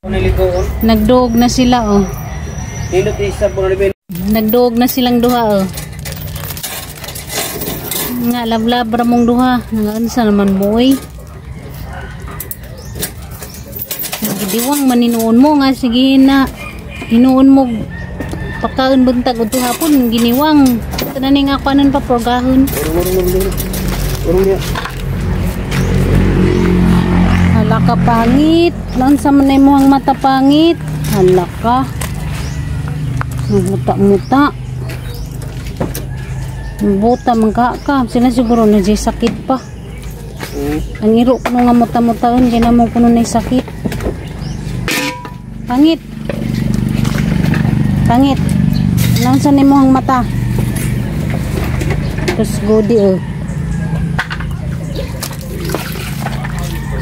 Nagduog na sila oh. Nagduog na silang duha oh. Nga lablab ra mong duha. Nga unsa naman boy. Gidiwang maninuon mo nga sige na hinuon mo pagkaon buntag udto hapon giniwang. Tanan ni nga kuanon pa progahon. Hala ka pangit. Naunsa man na imong mata pangit. Hala ka. Muta-muta. Buta man ka ka. Sila siguro na jay sakit pa. Ang iro kuno nga muta-mutaon kay namo kuno nay sakit. Pangit. Pangit. Naunsa nimo ang mata? Tus godi oh.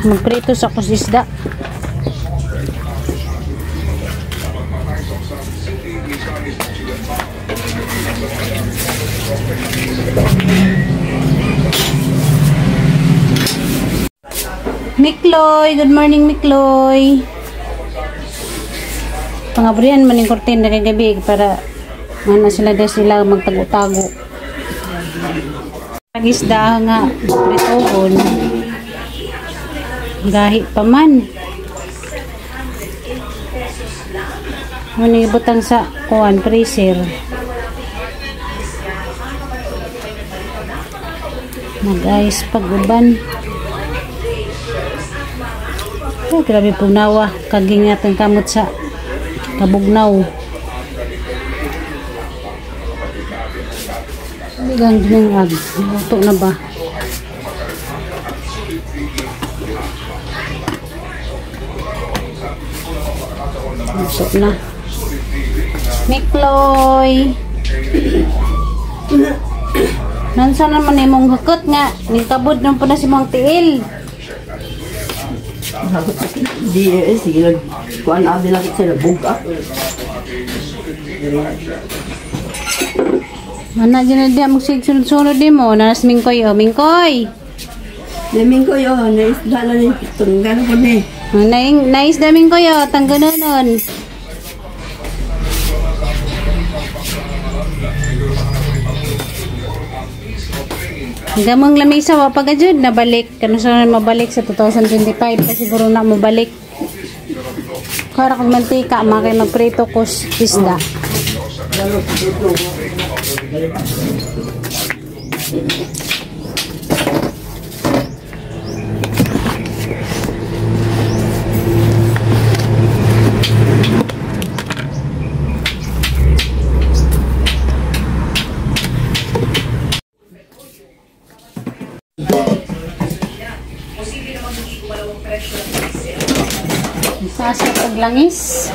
Magprito sa isda. Mikloy, good morning Mikloy. Pangabrihan man yung kortina kay gabi para mana sila dahil sila magtago-tago. Ang isda nga pritohon. Gahi pa man. Ano ibutang sa kuan freezer. Nag-ice pag uban. Oh, grabe pugnawa. Kagingatan kamot sa kabugnaw. Bigang ginangag. Luto na ba? Luto na. Mikloy! Nansa naman imong hukot nga. Ningkabod nang po na si mong tiil. Di sige lang. Kuan abi lang sila buga. Mana dyan na diya magsunod-sunod di mo. Naras Mingkoy oh. Mingkoy! Na Mingkoy oh. Naisda na ni. Tunggan ko ni. Naisda Mingkoy oh. Tangganon. Gamang lamisa wa pa gajud nabalik kano sa mabalik sa 2025 kasi siguro na mabalik. Kara kog mantika makay magprito ko isda. Sasa paglangis.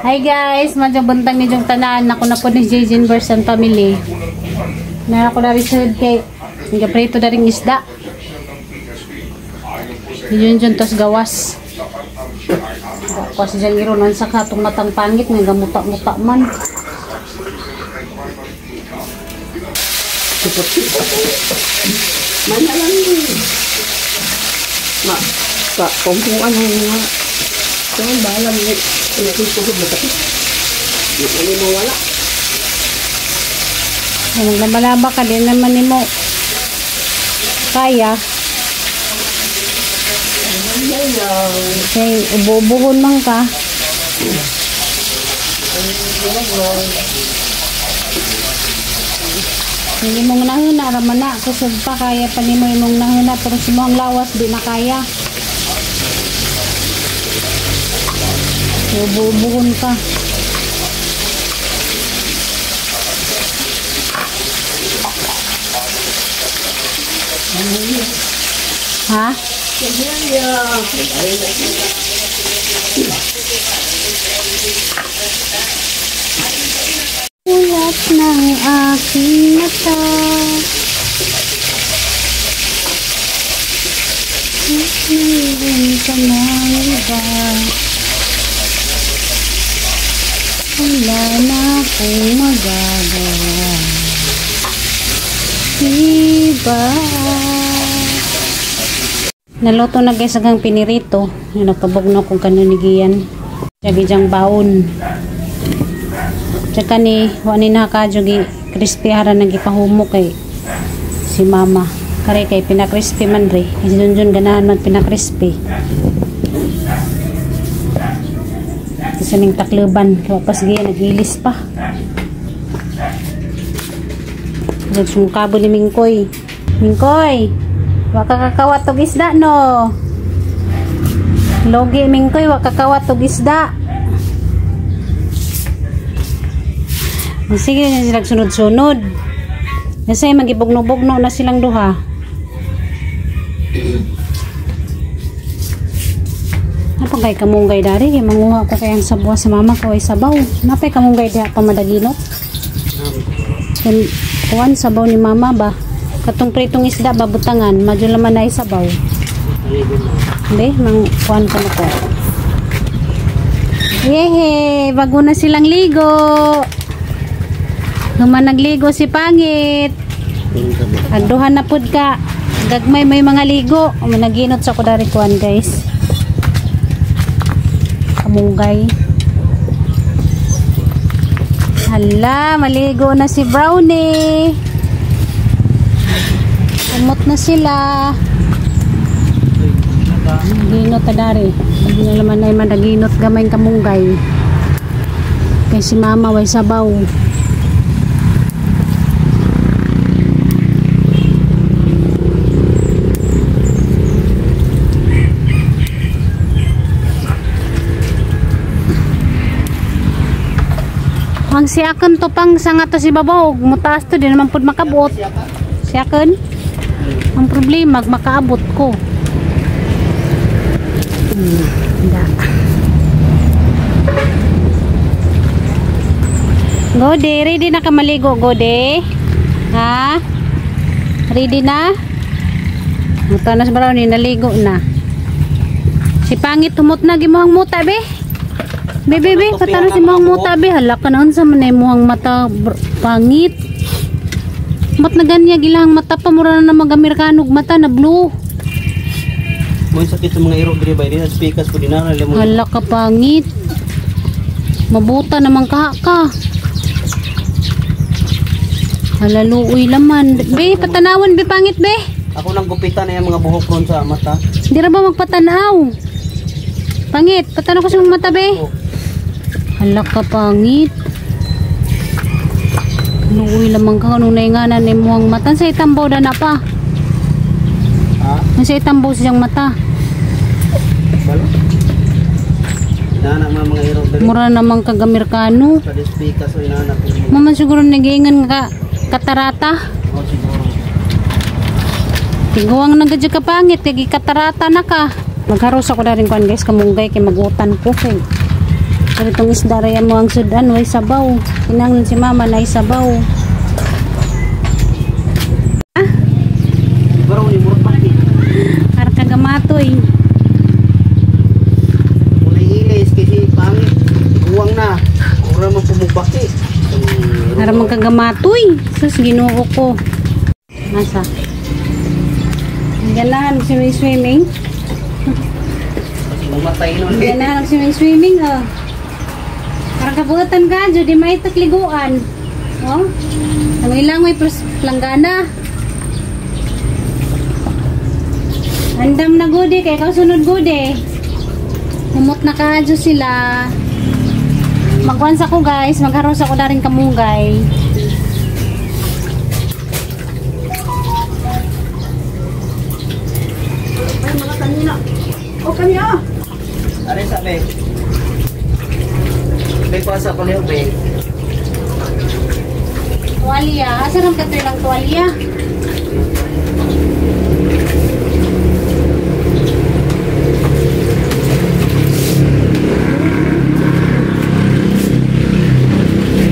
Hi guys, medyo buntag ni jong tanan. Ako na po ni JJ Verse and family. Na ako na rin kay gaprito na rin isda. Yun dyan tos gawas. Gawas dyan ironan sa katong matang pangit nga gamuta-muta man. Mana lang ma pa kumpuan nga kung bahala ni pinatutuhod na sakit hindi mo wala. Maglabalaba ka din naman ni mo kaya kay ubo-ubuhon man ka. Hindi mong nahuna, raman na. Kusog pa, kaya pa nimo imong nahuna. Pero sa mong lawas, di na kaya. Ubo-ubuhon ka. Ha? Puyat ng aking mata. Mayroon ka ng iba. Wala na akong magagawa. Diba? Naluto na guys agang pinirito. Yung nagpabugno kong kanunigian. Tsaka diyang baon. Tsaka ni, wa ni nakadyo crispy hara nagipahumok kay si mama. Kare kay pina-crispy man re. Kasi dun ganahan man pina-crispy. Kasi ning takluban. Kaya pas giya nagilis pa. Nagsungkabo ni Mingkoy. Mingkoy! Wa ka kakawat og isda no. Logi Mingkoy, wa kakawat og isda. Sige na sila sunod-sunod. Kasi magibugno-bugno na silang duha. Napagay kamunggay dari, kay manguha ko kayang sabwa sa mama ko ay sabaw. Napay kamunggay diha pa madaginot. Kuan sabaw ni mama ba? Katong pritong isda babutangan, madyo laman na isabaw. Hindi, mang kuan ka na ko. Yehe, bago na silang ligo. Human nagligo si Pangit. Agduhan na pud ka. Gagmay may mga ligo. Naginot sa kudari kuan guys. Kamunggay. Hala, maligo na si Brownie. Umot na sila. Ginot tadari. Hindi na naman ay madaginot gamay kamunggay. Kay si mama way sabaw. Ang siyakan to pang sanga to si babaw, mutaas to di naman pud makabot. Siyakan. Ang problema, makaabot ko. Gode, ready na ka maligo, Gode? Ha? Ready na? Muta na sa Brownie, naligo na. Si Pangit, humot na gimuhang muta, be. Be, be, be, patano si muhang muta, be. Hala ka na, unsa man na imuhang mata, Pangit. Mat na ganya gilang mata pa mura na mag-Amerikanog mata na blue. Mo sakit sa mga iro diri ba din speakers ko dinara mo. Hala ka Pangit. Mabuta naman ka ka. Hala luoy laman. Be, patanawan be Pangit be. Ako nang gupitan na yung mga buhok ron sa mata. Di ra ba magpatanaw? Pangit, patanaw ko sa mga mata be. Hala ka Pangit. Luoy lamang ka nung nainganan ni muang mata. Sa itambaw na pa. Ha? Sa itambaw siyang mata. Balo? Inanak mga iro diri. Mura namang kag-Amerikano. Sa speakers o inanak. Maman siguro nag-iingan ka katarata. Oh, siguro. Tiguang nagadya ka Pangit, kay katarata na ka. Magharos ako na rin kuan guys, kamunggay kay magutan ko kay. Pero itong isda raya mo ang sudan, way sabaw. Kinahanglan si mama na isabaw. Ah? Para kagamatoy. Kulay ilis kasi Pangit. Uwang na. Ura man pumubaki. Para magkagamatoy. Sus, Ginoo ko. Nasa? Ganahan swimming swimming. Mamatay nun. Ganahan swimming swimming oh. Parang kabutan ka, di may takliguan. Oh? Ang ilang may planggana. Andam na gudi, kay ikaw sunod gudi. Humot na ka sila. Magwansa ko guys, magharos ako na rin kamunggay. Ay, mga kanina. O, kanya! Ano yung sabi? May pasa ko niyo, be. Tuwalya. Asa rin ka ito ilang tuwalya?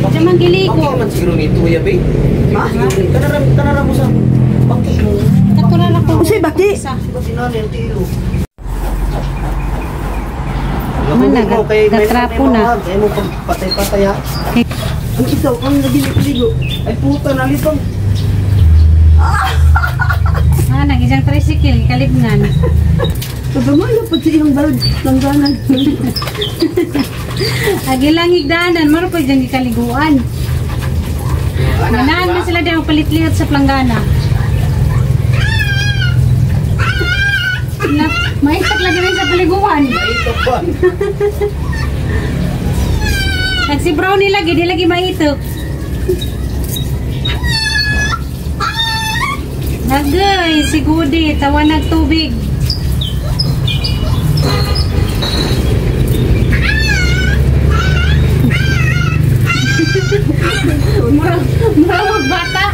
Diyan manggiligo. Bakit naman siguro ni Tuya, be? Ha? Kanaram mo sa... Bakit? Katulad ako. Kasi bakit? Isa. Tiyo. Mana, gatrapo na. Kaya mo patay-patay ha. Ang ikaw, ang nagiligo. Ay puta, nalitong. Ah, nag-isang tricycle. kalibngan. Pagkamayo pa sa iyong balod langganan. Agilang higdanan, maro pa dyan gikaliguan. Ganahan man sila dyan palitlihat sa planggana. Na, maitak lagi rin sa paliguan. Maitok ba? Nag si Brownie lagi, di lagi maitok. Nagay, si Goody, tawa nagtubig. Murag bata.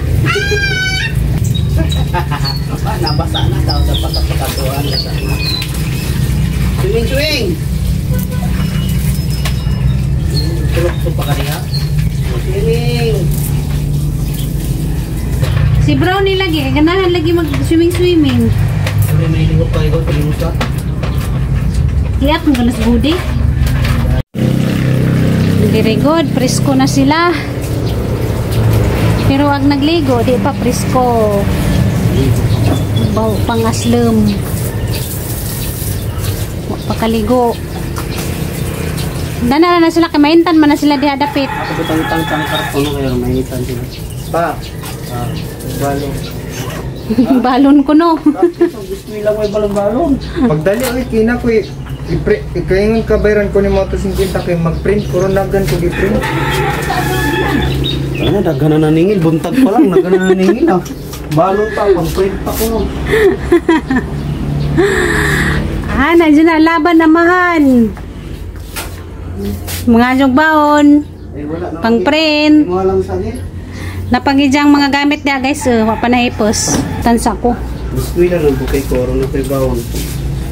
Nabasa na daw sa pagkakatuan. Swing, swing! Tulok ko pa kaniya. Swimming! Si Brownie lagi, ganahan lagi mag-swimming-swimming. Sabi may lingkod pa ikaw, tulingon ka. Iyak mo ganas Goody. Very good, presko na sila. Pero ang nagligo, di pa presko. Baw pangaslem. Wa pa kaligo. Dana na sila kay maintan man na sila diha dapit. Ako bitang-tang karton kayo maintan sila. Pa. Balon. Balon ko no. Gusto nila may balon-balon. Pagdali oy kina ko ikaingon kabayran ko ni mo to 50 kay mag-print ko ron nagan ko gi-print. Ano, daghan na naningil, buntag pa lang, daghan na naningil ah. Balon pa, pang-print pa ko. Ah, nandiyan na laban namahan. Mga jog baon, Eh, wala na. pang-print. Mo lang sa akin. Napagijang mga gamit niya guys, wa pa nahipos. Tansa ko. Gusto nila ng bukay ko, ron na baon.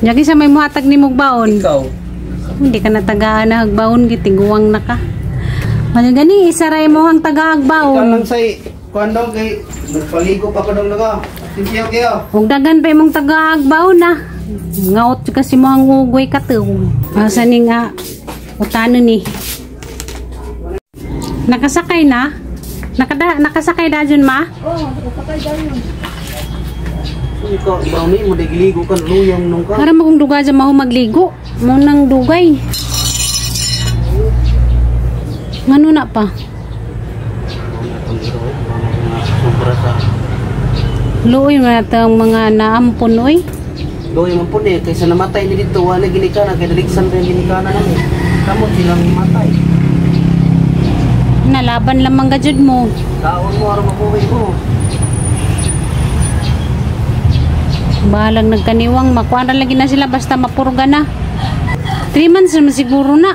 Yagi sa may muhatag ni mong baon. Ikaw. Hindi ka natagaan na hagbaon, gitiguang na ka. Mali gani, isaray mo ang tagaag Ikaw baon. lang say, kuan dong kay nagpaligo pa ko dong naga. Sintiyo kayo. Huwag dagan pa imong tagaag baon na. Ngaot kasi mo ang ugoy ka to. Asa ni nga, utano ni. Nakasakay na? Nakasakay na dyan ma? Ikaw, brownie mo dagiligo ka luyang nung ka. Para mo kung dugay dyan mahu magligo. Mo nang dugay. Ngano na pa? Sobra sa Luoy man atang mga naampon oy. Luoy man po eh, kaysa namatay ni dito, wala ginikana, kay daligsan rin ginikana namin. Kamo silang matay. Nalaban lamang gajud mo. Kaon mo, araw mabuhay ko. Bahalang nagkaniwang, makuha na lagi na sila basta mapurga na. 3 months naman siguro na.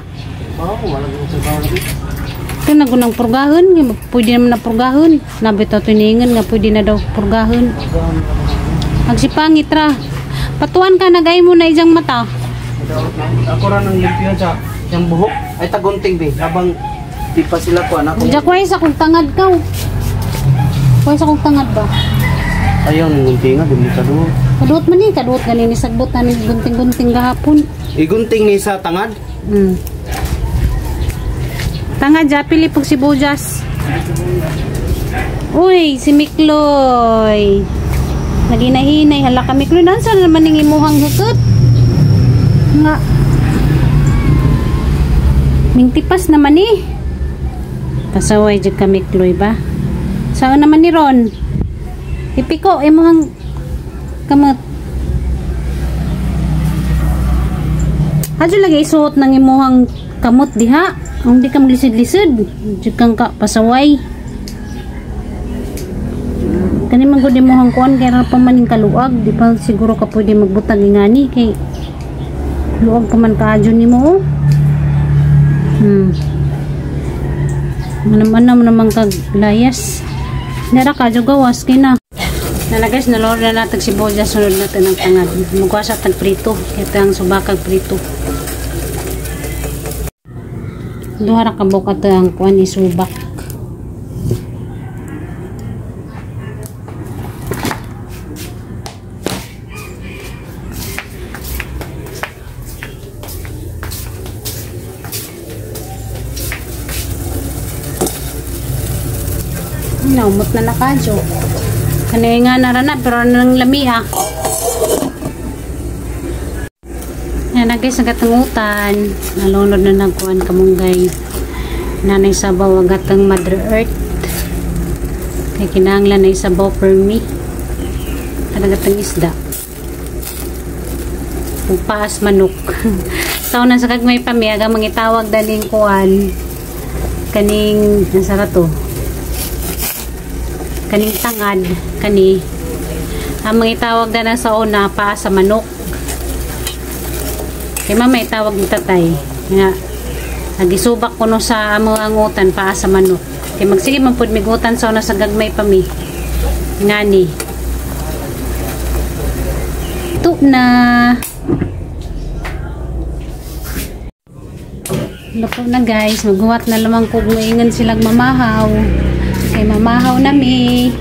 Oo, wala ko sa bawal lagi. Ito na gunang purgahon, pwede naman na purgahon. Nabito tuningan nga pwede na daw purgahon. Magsipangit ra. Patuan ka nagay mo na ijang mata. Ako ra nang limpyo sa siyang buhok. Ay tagunting be, habang di pa sila kuan ako. Diya kuhay sa kong tangad ka. Kuhay sa kong tangad ba? Ayaw nang gunting nga, di mo kaduot. Kaduot man ni, kaduot gani ni sagbot na ni gunting-gunting gahapon. Igunting ni sa tangad. Tangad ja pili pug sibuyas. Uy, si Mikloy. Naginahinay hala ka Mikloy, nansa na naman ning imuhang hukot? Nga. Mingtipas naman ni. Pasaway jud ka Mikloy ba? Saan naman ni Ron? Ipiko imuhang kamot. Adyo lagi isuot ng imuhang kamot diha. Kung di ka maglisod-lisod, jud kang ka pasaway. Kani man gud imuhang kuan kay ra pa man ning kaluag, di pa siguro ka pwede magbutang ingani kay luag pa man kaadyo nimo. Oh. Manam-anam naman kag layas. Nara ka jud gawas kay na. Nana guys, nalor na natin si Boja, sunod natin ang tangad. Mugwa sa tag prito. Ito ang subakag prito. Duha ra ka buok ato ang kuan isubak. Naumot na nakadyo. Kanay nga na rana, pero nang lami ah. Na guys, nagatangutan. Nalunod na nagkuhan kamunggay. Nanay sabaw agatang Mother Earth. Kay kinahanglan na isabaw per me. Kanagatang isda. Paas manok. Sa una sa kagmay pa mi aga mangitawag daning kuan. Kaning nasa ra to? Kaning tangad kani. Ang mangitawag na sa una paas sa manok. Kay mama itawag ni tatay nga nagisubak kuno sa amo angutan paa sa manok. Kay magsige man pud migutan sa una sa gagmay pa mi. Ngani. Ito na. Luto na guys, maghuwat na lamang kog moingon silang mamahaw. Kay mamahaw na mi.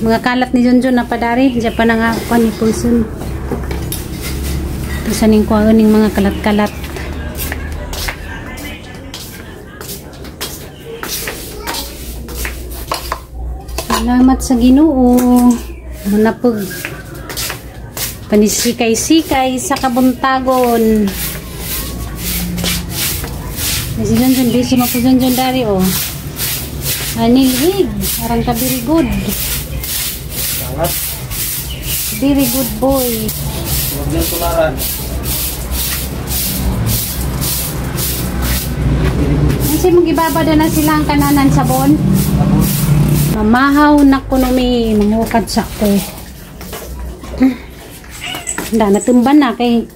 Mga kalat ni Junjun na padari, diya pa na nga kuan ni Pulsun. Sa ning kuwaon ning mga kalat-kalat. Salamat sa Ginoo. Manapog panisikay-sikay sa kabuntagon. Si Junjun, busy mo po Junjun dari oh. Anilhig, arang ka very good. Very good boy. Huwag niyang tularan. Kasi mong ibaba na sila ang kananan sabon. Mamahaw na kuno mi mangukad sa ko. Da natumban na kay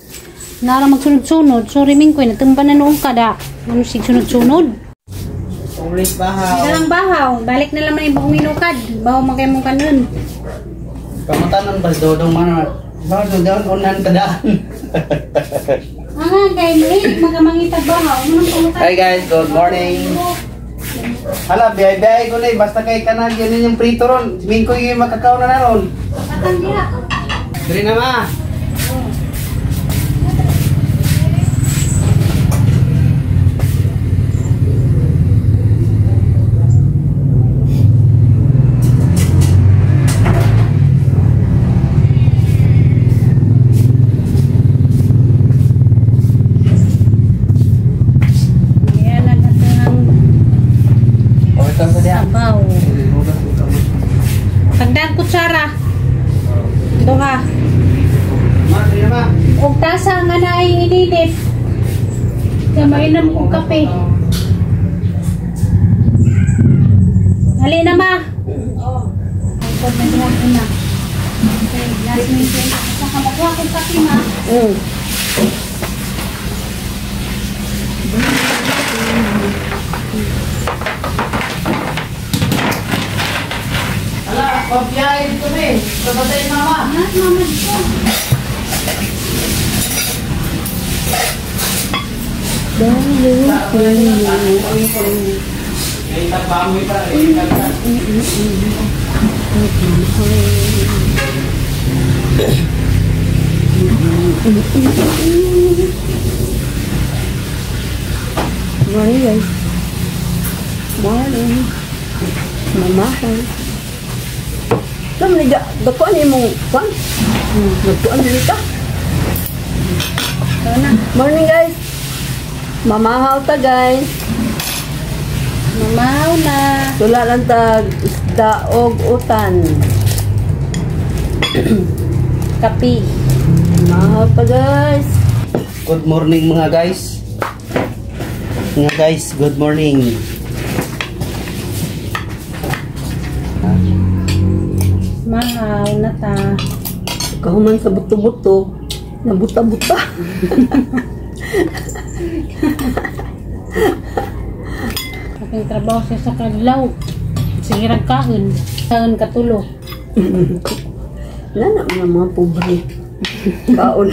nara magsunod-sunod. Sorry mingkoy natumban na noong kada. Ano sig sunod-sunod? Ulit bahaw. Dalang bahaw. Balik na lang yung bagong inukad. Bahaw man kayo mong kanon. Kamutanan ba dodong man? Bahaw dodong unan kadaan. Ah, kay Malik, magamangitag bahaw. Hi guys, good morning. Hala, biyay-biyay ko na eh. Basta kay kanal, yun yung prito ron. Mingkoy yung makakaw na naron. Patang diha. Diri na ma. Sabaw. Tagdag kutsara. Duha. Og tasa nga naay ininit. Kaya mainom kong kape. Hali na ma. Oo. Na. Okay, last minute. Saka makuha kong kape ma. Pagbiyahe dito na eh. Kapatay mama. Ha? Mama dito. Morning guys. Morning. Mamahaw. Lam ni dakuan imong kwan. Nagtuan dili ka. Morning guys. Mamahaw ta guys. Mamahaw na. Tula lang tag isda og utan. Kapi. Mamahaw ta guys. Good morning mga guys. Mga guys, good morning. Mahaw na ta. Kahuman sa buto-buto, nabuta-buta. Aking trabaho siya sa kadlaw. Sige rag kaon. Kaon katulo. Wala na mga pobre. Kaon.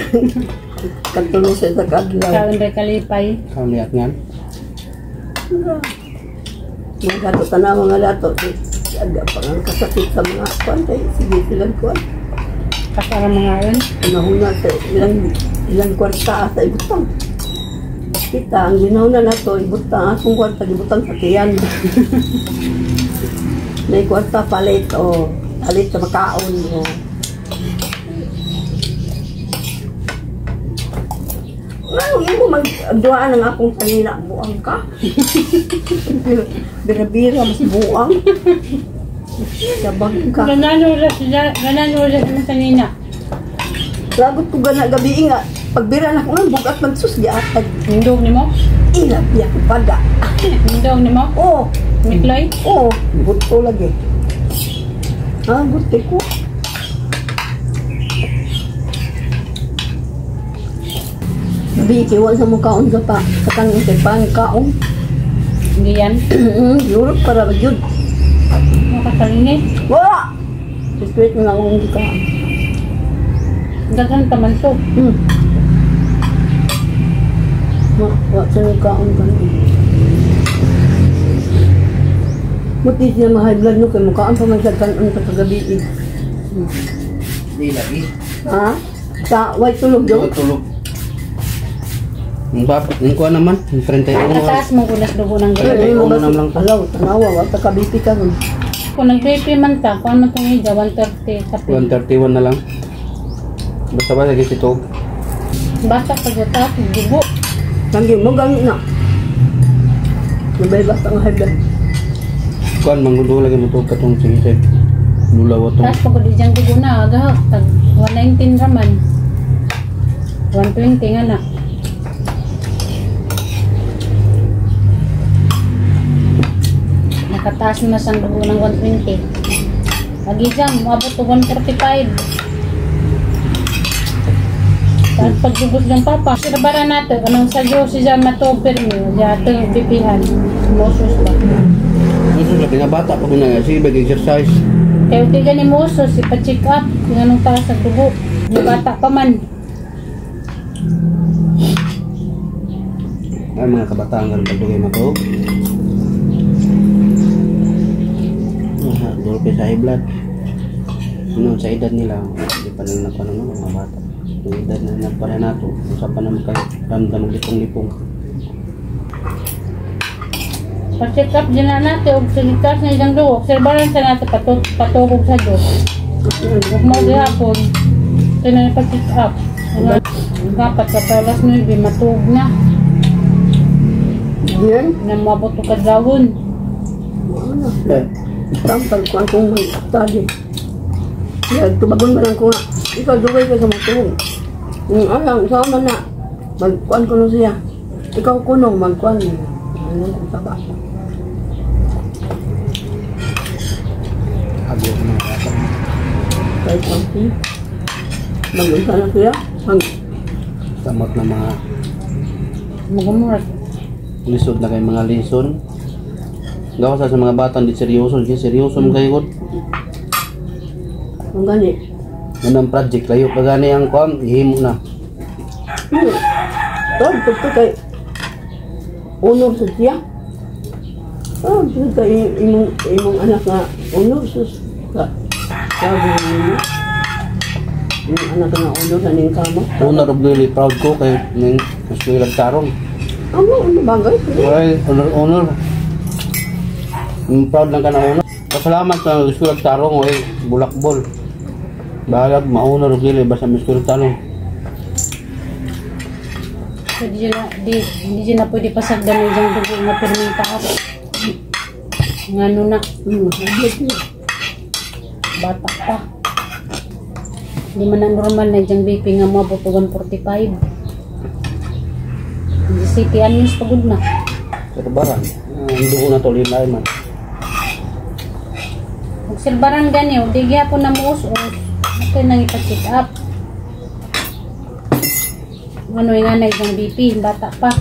Katulo siya sa kadlaw. Kaon ray kalipay. Kaon liat ngan. Mga dato tanaw mga dato. Aga pa nga kasakit sa mga kuan kay sige silang kuan. Kasara mga yun. Panahon sa ilang kwarta sa ibutang. Kita ang ginawa na to ibutang akong kwarta ibutang sa tiyan. May kwarta palit o palit sa makaon o. Ngano imo magduhaan ang akong kanina buang ka. Bira-bira mas buang. Sabang ka. Ganano ra sila, ganano ra sa kanina. Lagot ko gana gabi nga. Pagbira na ko nga bugat man sus giatag. Nindog nimo? Ilap ya ko pada. Nindog nimo? Oo. Mikloy? Oo, buto lagi. Ah, buti ko. Gabi, kiwa sa mukhaon sa pa. Sa kanang kay pan kaon. Hindi yan. Europe para ba yun? Makasalini. Wala! Sweet na akong gikaon. Daghan pa man to. Wa sa mukhaon ka. Muti siya ma-high blood no kay mukhaan pa man siya kanon sa kagabi. Eh. Di lagi. Ha? Sa white tulog do? Tulog. Ang bab, ang kuha naman, ang 31. Kataas mo gulas dugo ng gabi. Ay, uno naman lang to. Alaw, tanawa, wa ta ka-BP ka ron. Kung nag-BP man ta, kuan man tong ija, 130 kape. 131 na lang. Basta ba lagi si Tog? Bata pag taas, dugo. Lagi mo gani na. Nabay basta nga high blood. Kuan manggulo lagi mo tog katong sige sir. Lulaw tong. Taas pag ijang dugo na, agahak, tag 119 raman. 120 nga na. Nakataas na sa dugo ng 120. Lagi dyan, umabot to 145. Taas pagdugos ng papa. Sirabara natin, anong sa Diyos si Jan matuper niyo, dyan ito pipihan. Musos ba? Musos lagi na bata pag na sige bag exercise. Kaya di gani musos, ipa-check up, kung anong taas sa dugo. Yung bata pa man. Ay mga kabataan karon pagdugay matug. Aha, dulpe sa high blood. Ano sa edad nila, di pa nila nakuha ng mga bata. Yung edad na nagpare nato, usa pa naman kay ramdam og lipong-lipong. Pa-check up din na natin, og sinitas na isang dugo, obserbaran sa natin patugog sa Diyos. Huwag mo gihapon, ito na pa-check up. Dapat sa alas 9, matug na. Yan. Na mabot og kadlawon. Ano? Tampal ko akong mag-study. Kaya tubagon man lang ko nga. Ikaw, dugay ka sa matulog. Alam, sama na. Magkuan ko na siya. Ikaw kuno, magkuan. Ano kung taba. Ago ko mga bata. Kahit something. Mag-unsa na siya. Samot na mga Magumurat. lisod na kay mga lison. Gawas sa mga bata hindi seryoso, hindi seryoso man kayo god. Ang gani. Anong project layo pa gani ang kuan, hihimo na. Tol, pagka kay honor sa siya. Ah, kay imong anak nga honor sa sabi ninyo. Imong anak nga honor sa ning kamo. Honor of dili proud ko kay ning eskwela tarong. Amo ano bagay? Well, honor honor. Proud lang ka na honor. Pasalamat sa eskwela tarong oy, bulakbol. Bahalag maunor og dili basta may eskwela tarong. So, di na pwede pasagdan ng diyang dugo nga pirming taas. Nga ano na. Bata pa. Hindi man na normal na diyang BP nga moabot og 145. City anyos pagod na. Pero barang, ang dugo na to lilay man. Obserbaran gani, o di gyapon na muus-us. Okay nang ipa-check up. Ano yung nga na isang BP, bata pa.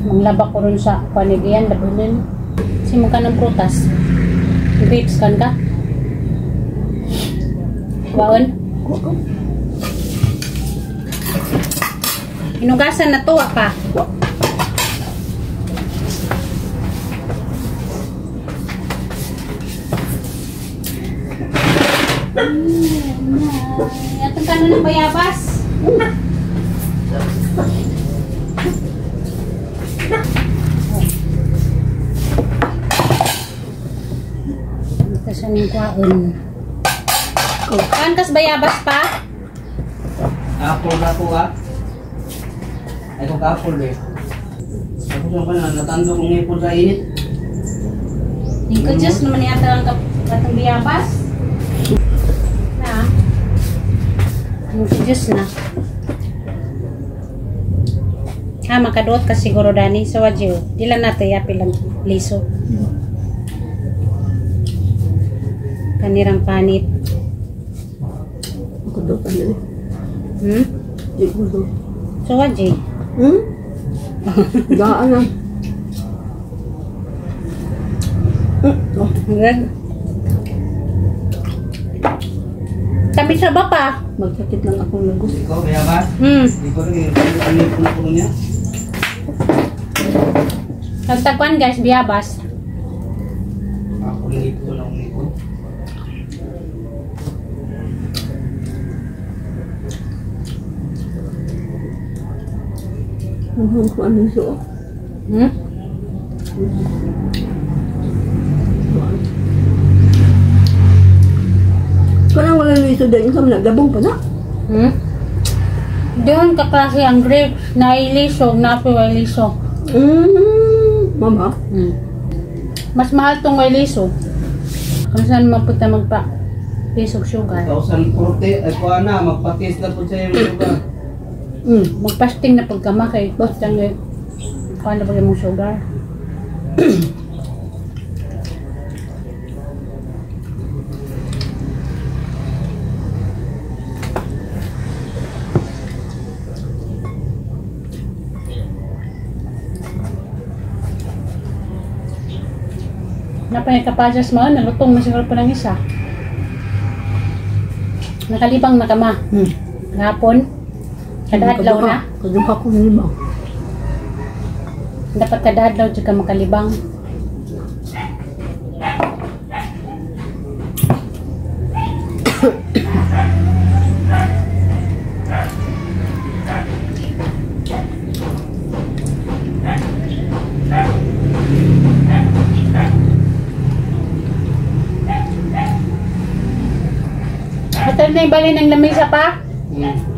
Manglaba ko rin sa panigian, labunin. Simo ka ng prutas. Grapes kan ka? Baon? Inugasan na to, pa. Atong kanon ng bayabas. Ito siya ng kwaon. Kan kas bayabas pa? Ako na ko ah. Ay ko kapol eh. Tapos yung kana natando kong ngipon sa init. Ingko Diyos naman yata ang katong biyabas. Na. Ingko Diyos na. Ah, makaduot ka siguro Dani sa wadyo. Di lang nato yapi lang liso. Kanirang panit. Ako daw pa nila. Hmm? Di ko daw. So wadyo. Hmm? Gaan na. Oh, Tabi sa ba pa? magsakit lang akong lagos. Ikaw kaya ba? Hmm. Di ko rin ang ngipon ko niya. Tagtagwan guys, biyabas. Ako ngipon ako ngipon. Ano ko ano siya? Hmm? Kanang wala liso din sa mga gabong pa na. Hmm? Doon kaklase ang grapes na ilisog, na ilisog. Mama. Hmm. Mas mahal tong may liso. Kung saan mapunta magpa lisog sugar. 1,040 ay kuha na magpatis na po siya yung lugar. Magpasting na pagkama kay basta nga kuha na pag imong sugar. Napay kapasas mo, nalutong na siguro pa ng isa. Nakalibang na kama. Hapon. Kada adlaw na. Kaduha ko nilibang. Dapat kada adlaw jud ka makalibang. Atal na yung bali ng lamesa pa? Hmm.